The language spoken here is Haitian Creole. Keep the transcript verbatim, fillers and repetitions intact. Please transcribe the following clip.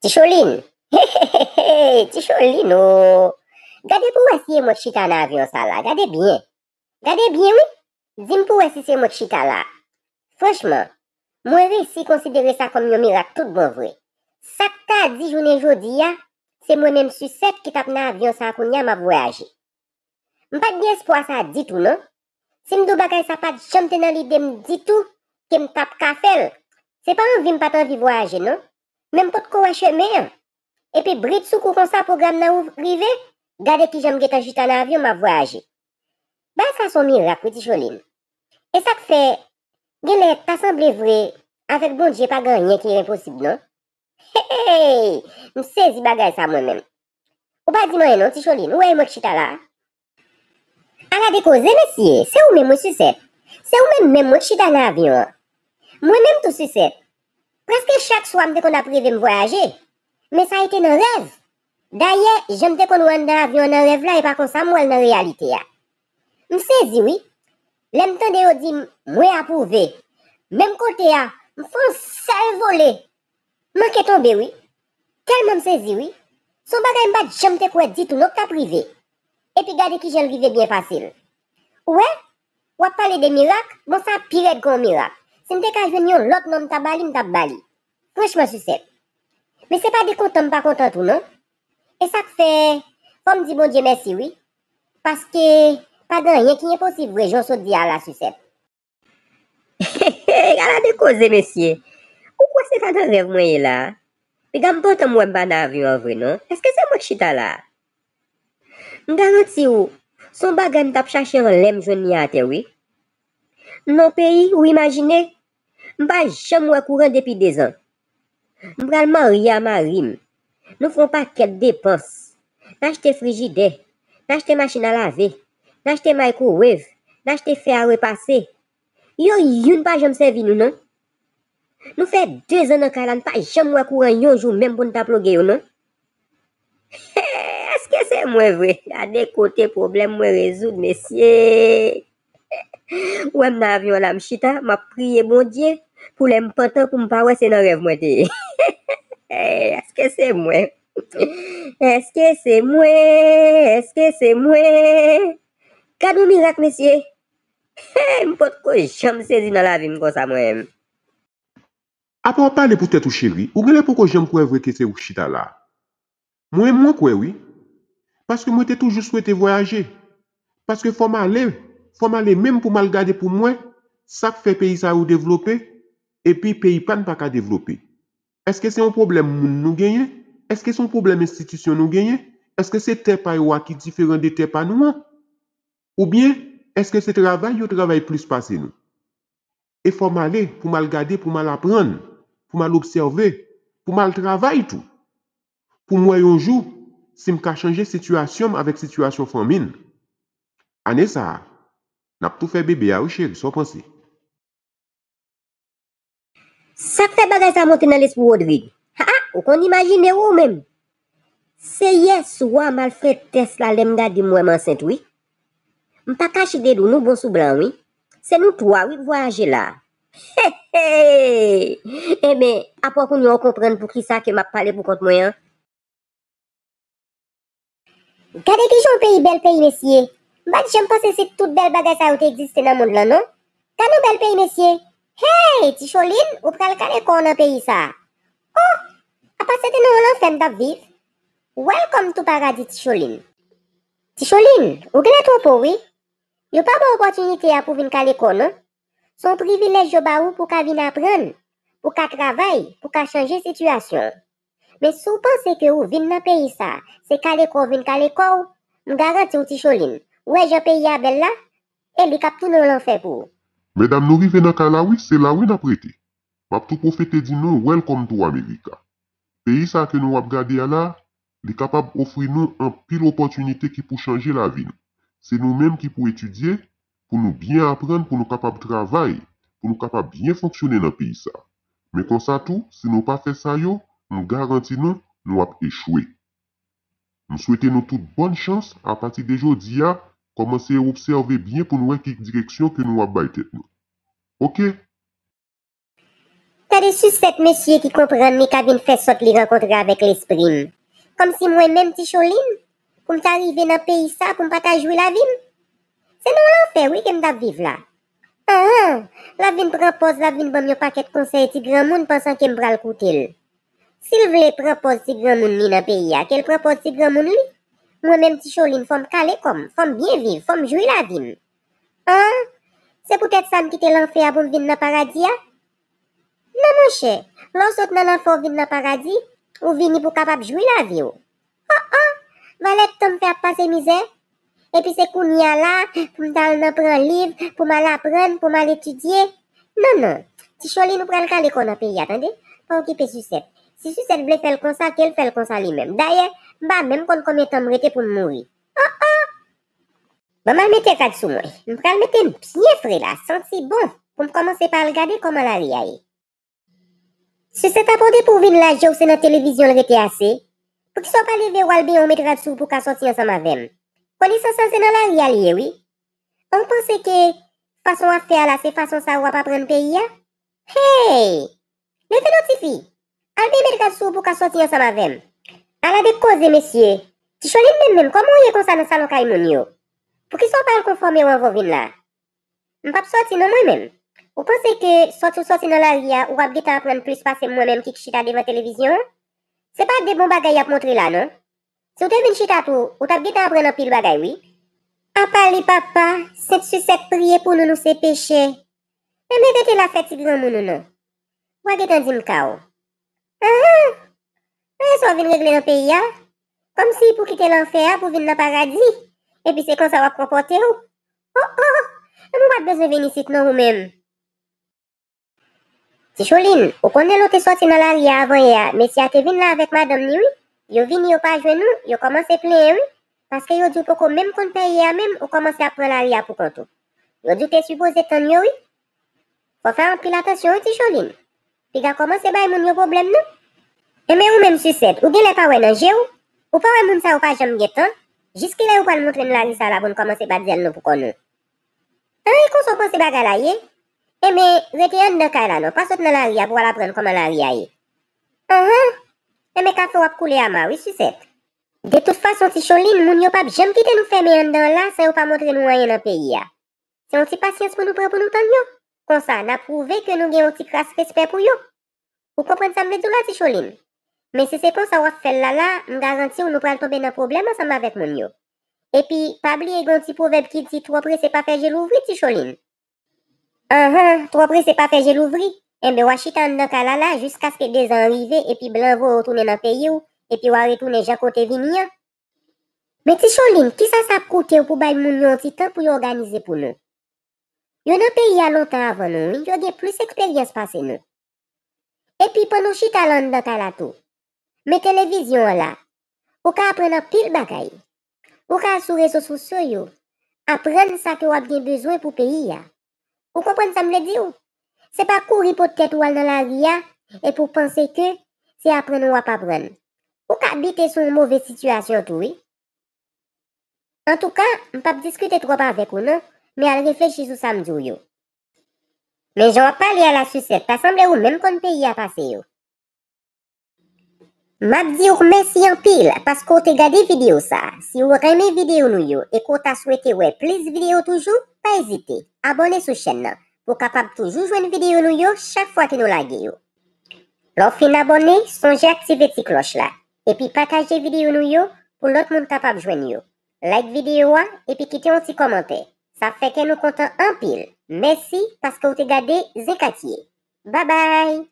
Ti Cholin. Ti Cholin, o. Gade pou w wè si e mwen k chita nan avyon sa la. Gade byen. Gade byen, wi. Di m pou w wè si se mwen k chita la. Franchman, mwen resi konsidere sa kòm yon mirak tout bon vre. Sa k ta di jounen jodi a, se mwen menm Sisèt ki t ap nan avyon sa a kounye a m ap vwayaje. M pa t gen espwa sa ditou, non. Si m di w bagay sa pa t janm te nan lide m ditou ke m t ap ka fè l, se pa anvi m pa t anvi vwayaje, non. Men m potko wè chemen an. Epi bridsoukou konsa pwogram nan ou rive, gade kijan m gentan chita nan avyon m ap vwayaje. Bagay sa se yon mirak, wi, Ti Cholin. E sa k fè, genlè ta sanble vre, avèk Bondye pa gen anyen ki enposib, non. Hey! M sezi bagay sa mwen menm. Ou pa di m anyen non, Ti Cholin. Ou wè e mwen k chita la a? Ala de koze, mesye. Se ou menm, wi, Sisèt. Se ou menm menm, wi, k chita nan avyon an. Mwen menm tou, Sisèt. Prèske chak swa, m te konn ap reve m vwayaje. Men sa rete nan rèv. Dayè, jan m te konn wè anndan avyon an nan rèv la, e pa konsa m wè l nan reyalite a. M sezi, wi. Lè m tande yo di m, mwen apwouve. Menm kote a, m fè yon sèl vole. M manke tonbe, wi. Tèlman m sezi, wi. Se yon bagay m pa t janm te kwè ditou non k t ap rive. Epi gade kijan l rive byen fasil. Ou wè? W ap pale de mirak, bon, sa pi rèd ke yon mirak. Si m te ka jwenn yon lòt non m ta ba li, m t ap ba li. Franchman, Sisèt. Men se pa de kontan m pa kontan tou, non. E sa k fè, fò m di Bondye mèsi, wi. Paske pa gen anyen ki enposib vre, jan w sot di a la, Sisèt. Ala de koze, mesye. Ou kwè se pa nan rèv mwen ye la a? Piga m pantan m wè m pa nan avyon an vre, non. Èske se mwen k chita la a? M garanti w, se yon bagay m t ap chache anlè m jwenn li atè, wi. Non, peyi, ou imajine, m pa janm wè kouran depi dezan. M pral marye a mari m. Nou fè yon pakèt depans. N achte frijidè, n achte machin a lave, n achte microwave, n achte fè a repase. Yo youn pa janm sèvi nou, non. Nou fè dezan nan kay la, n pa janm wè kouran yon jou menm pou n ta ploge yo, non. Èske se mwen vre? Gade kote pwoblèm mwen rezoud, mesye. Ou wè m nan avyon an la, m chita, m ap priye Bondye pou lè m pantan pou m pa wè se nan rèv mwen te ye. Èske se mwen? Èske se mwen? Èske se mwen? Gad yon mirak, mesye. M potko janm sezi nan lavi m konsa, mwen menm. Apa w ap pale pou tèt ou, cheri? Ou genlè poko janm kwè vre ke se ou k chita la a. Mwen menm, mwen kwè, wi. Paske mwen te toujou swete vwayaje. Paske fò m ale, fò m ale menm pou m al gade pou m wè sa k fè peyi sa yo devlope, epi peyi pa n pa ka devlope. Èske se yon pwoblèm moun nou genyen? Èske se yon pwoblèm enstitisyon nou genyen? Èske se tè pa yo a ki diferan de tè pa nou an? Oubyen, èske se travay yo travay plis pase nou? E fò m ale pou m al gade, pou m al aprann, pou m al obsève, pou m al travay tou. Pou m wè yon jou si m ka chanje sitiyasyon m avèk sitiyasyon fanmi n. Ane sa a, n ap tou fè bebe a wi cheri, sa w panse? Sa k fè bagay sa monte nan lespri w, Rodrig? Ha, ou konn imajine w ou menm? Se yè swa m al fè tès la, lè m gade m wè m ansent wi. M pa kache de di w, nou bon sou blan wi. Se nou twa wi k vwayaje la. He he! Enben, apre kounye a w konprann poukisa ke m ap pale pou kont mwen an. Gade kijan yon peyi bèl peyi, mesye. M pa t janm panse se tout bèl bagay sa yo te egziste nan mond lan, non. Gade yon bèl peyi, mesye. Hey, Ti Cholin, ou pral kale kò w nan peyi sa. Oh, apa se te nan yon lanfè m t ap viv? Welcome to paradi, Ti Cholin. Ti Cholin, ou genlè twonpe w wi. Yo pa ba w opòtinite a pou w vin kale kò w, non. Se yon privilèj yo ba ou pou w ka vin aprann, pou w ka travay, pou w ka chanje sitiyasyon w. Men si w panse ke ou vin nan peyi sa, se kale kò w vin kale kò w, m garanti w, Ti Cholin, ou wè jan peyi a bèl la, e li k ap tounen yon lanfè pou ou. Medam, nou rive nan kay la wi, se la wi n ap rete. M ap tou pwofite di nou welcome to America. Peyi sa ke nou ap gade a la, li kapab ofri nou anpil opòtinite ki pou chanje lavi nou. Se nou menm ki pou etidye, pou nou byen aprann, pou nou kapab travay, pou nou kapab byen fonksyone nan peyi sa. Men konsa tou, si nou pa fè sa yo, m garanti nou, nou ap echwe. M swete nou tout bòn chans, apati de jodi a, kòmanse obsève byen pou n wè ki direksyon ke nou ap bay tèt nou. Oke? Gade sisèt mesye ki konprann li ka vin fè sòt li rankontre avèk lespri m. Kòmsi mwen menm Ti Cholin, pou m ta rive nan peyi sa, pou m pa ta jwi lavi m. Se nan lanfè, wi, ke m t ap viv la. Anhan, l ap vin pran pòz, l ap vin ban m yon pakèt konsèy ti granmoun pansan ke m pral koute l. Si l vle pran pòz ti granmoun li nan peyi a, ke l pran pòz ti granmoun li. Mwen menm Ti Cholin, fò m kale kò m, fò m byen viv, fò m jwi lavi m. An, se poutèt sa m kite lanfè a pou m vin nan paradi a? Non, monchè, lè w sot nan lanfè w vin nan paradi, ou vini pou w kapab jwi lavi w. Oh, oh, valè tan m fè ap pase mizè. Epi se kounye a la, pou m t al nan pran liv, pou m al aprann, pou m al etidye. Non, non, Ti Cholin, ou pral kale kò w nan peyi a, tande? Pa okipe sisèt. Si sisèt vle fè l konsa, ke l fè l konsa li menm. Dayè, m pa menm konn konbyen tan m rete pou m mouri. Oh, oh! Ban m al mete rad sou mwen. M pral mete m byen fre la, santi bon, pou m kòmanse pa al gade kòman lari a ye. Sisèt, apre w depi w vin laj ou se nan televizyon l rete ase. Poukisa w pa leve w al benyen w met rad sou w pou w ka sòti ansanm avè m? Konesans lan se nan lari a l ye, wi. An w panse ke fason w ap fè a la, se fason sa w ap aprann peyi a? Hey! Leve non, tifi! Al benyen met rad sou w pou w ka sòti ansanm avè m. Ala de koze, mesye! Ti Cholin menm menm, kòman w ye konsa nan salon kay moun yo? Poukisa w pa al konfòme w anvan w vin la? M p ap sòti non mwen menm. Ou panse ke sòti w sòti nan lari a, ou ap gentan aprann plis pase mwen menm ki chita devan televizyon an? Se pa de bon bagay y ap montre la non. Si w te vin chita tou, ou t ap gentan aprann anpil bagay wi. Apa li papa, Sent Sisèt priye pou nou, nou se pechè. Enben rete la fè ti granmoun ou non. W a gentan di m ka w. Anhan! Anyen sa w vin regle nan peyi a? Kòmsi pou kite lanfè a pou vin nan paradi. Epi se konsa w ap konpòte w? Oh oh! Enben w pa t bezwen vin isit non ou menm. Ti Cholin, ou konnen lè w te sòti nan lari a avan yè a, mesye a te vin la avèk madanm ni wi. Yo vini yo pa jwenn ou, yo kòmanse plenyen wi. Paske yo di w poko menm konn peyi a menm, ou kòmanse ap pran lari a pou kont ou. Yo di w te sipoze tann yo wi. Fò fè anpil atansyon wi Ti Cholin. Piga kòmanse bay moun yo pwoblèm non. Enben ou menm Sisèt, ou genlè pa wè nan je w? Ou pa wè moun sa yo pa janm gen tan? Jiskilè yo pral montre n lari sa la pou n kòmanse bat zèl nou pou kò nou? An e konsa w panse bagay la ye? Enben rete anndan kay la non, pa sot nan lari a pou w al aprann kòman lari a ye. Anhan! Enben kafe w ap koule ama wi Sisèt. De tout fason Ti Cholin, moun yo p ap janm kite nou fèmen anndan an la san yo pa montre nou anyen nan peyi a. Se yon ti pasyans pou nou pran pou nou tann yo. Konsa, n a pwouve ke nou gen yon ti kras respè pou yo. Ou konprann sa m vle di w la, Ti Cholin? Men si se konsa w ap fè l la la, m garanti w nou pral tonbe nan pwoblèm ansanm avèk moun yo. Epi, pa bliye gen yon ti pwovèb ki di twò prese pa fè je louvri, Ti Cholin. Anhan, twò prese pa fè je louvri. Enben, w a chita anndan kay la la jiskaske dezan an rive epi blan voye w tounen nan peyi w, epi w a retounen jan ke w te vini an. Men Ti Cholin, kisa sa ap koute w pou bay moun yo yon ti tan pou yo òganize pou nou? Yo nan peyi a lontan avan nou wi, yo gen plis eksperyans pase nou. Epi pandan w chita la anndan kay la tou, men televizyon an la, ou ka aprann anpil bagay. Ou ka al sou rezo sosyo yo, aprann sa ke w ap gen bezwen pou peyi a. Ou konprann sa m vle di w? Se pa kouri pot tèt ou al nan lari a epi w panse ke se aprann w ap aprann. Ou ka bite sou yon move sitiyasyon tou wi. Antouka, m p ap diskite twòp avèk ou non, men al reflechi sou sa m di w yo. Men jan w ap pale a la Sisèt, ta sanble ou menm konn peyi a pase yo. M ap di w mèsi anpil paske w te gade videyo sa a. Si w renmen videyo nou yo e ke w ta swete wè plis videyo toujou, pa ezite abòne sou chèn nan pou w kapab toujou jwenn videyo nou yo chak fwa ke nou lage yo. Lè w fin abòne, sonje aktive ti klòch la, epi pataje videyo nou yo pou lòt moun kapab jwenn yo. Like videyo a, epi kite yon ti kòmantè. Sa ap fè kè nou kontan anpil. Mèsi paske w te gade Zen Katye. Babay!